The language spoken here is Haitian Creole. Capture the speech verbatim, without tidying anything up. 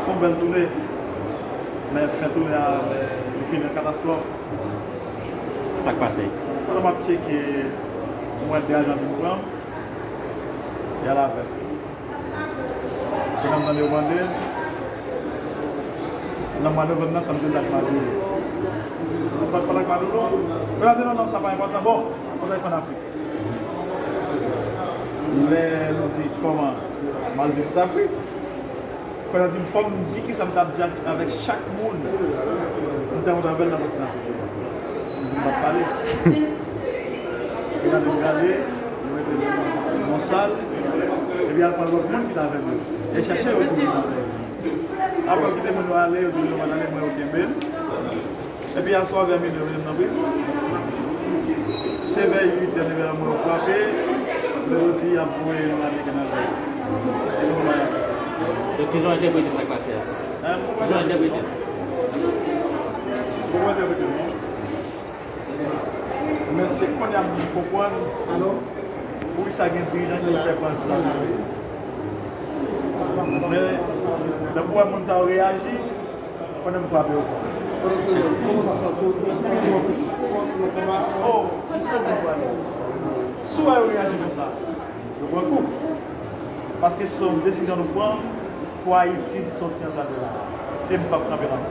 Yon bèl tounen. Men fen tounen a, men li fini an katastwòf. Sa k pase? Pandan m ap tcheke, m wè de ajan vin pran m. Y al avè m. Pandan m tande yo mande, nan mwa novanm nan, sa m te t ak Madoulo. M pa t pale ak Madoulo. Yo di non, non, sa pa enpòtan. Bon, sa w t al fè an Afrik? Lè nou di kòman m al vizit Afrik, Kounye a di m, fò m di kisa m t ap di ak, avèk chak moun m te rankontre avè l nan kontinan Afrik. M di m p ap pale. Kounye a di m gade, yo mete l nan yon sal, epi al pran lòt moun ki t avè m yo. E chèche yo pou vin avè yo. Apre yo kite moun yo ale, yo di yo pa t ale, mwen yo kenbe l. Epi aswè vè minui yo mete m nan prizon. Se vè uit è, nèg yo mwen yo frape, lè yo di y ap voye nou ale Kanada. E nou pa y ap pase. Donk, kijan w entèprete sa k pase a? Hein? Kijan w entèprete l? Bon, mwen entèprete l, non. Men se kounye a m konprann poukisa gen dirijan ki fè pran sou sa. Men, tankou wè moun sa yo reyaji, konnen m frape yo fò. Kòman sa sòti w, sa ki w plis fòs nan konba? Oh, jis lè moun pale. Si w wè yo reyaji konsa, yo pran kou. Paske se yon desizyon nou pran pou Ayiti sòti nan sa l ye la. E m p ap kanpe nan.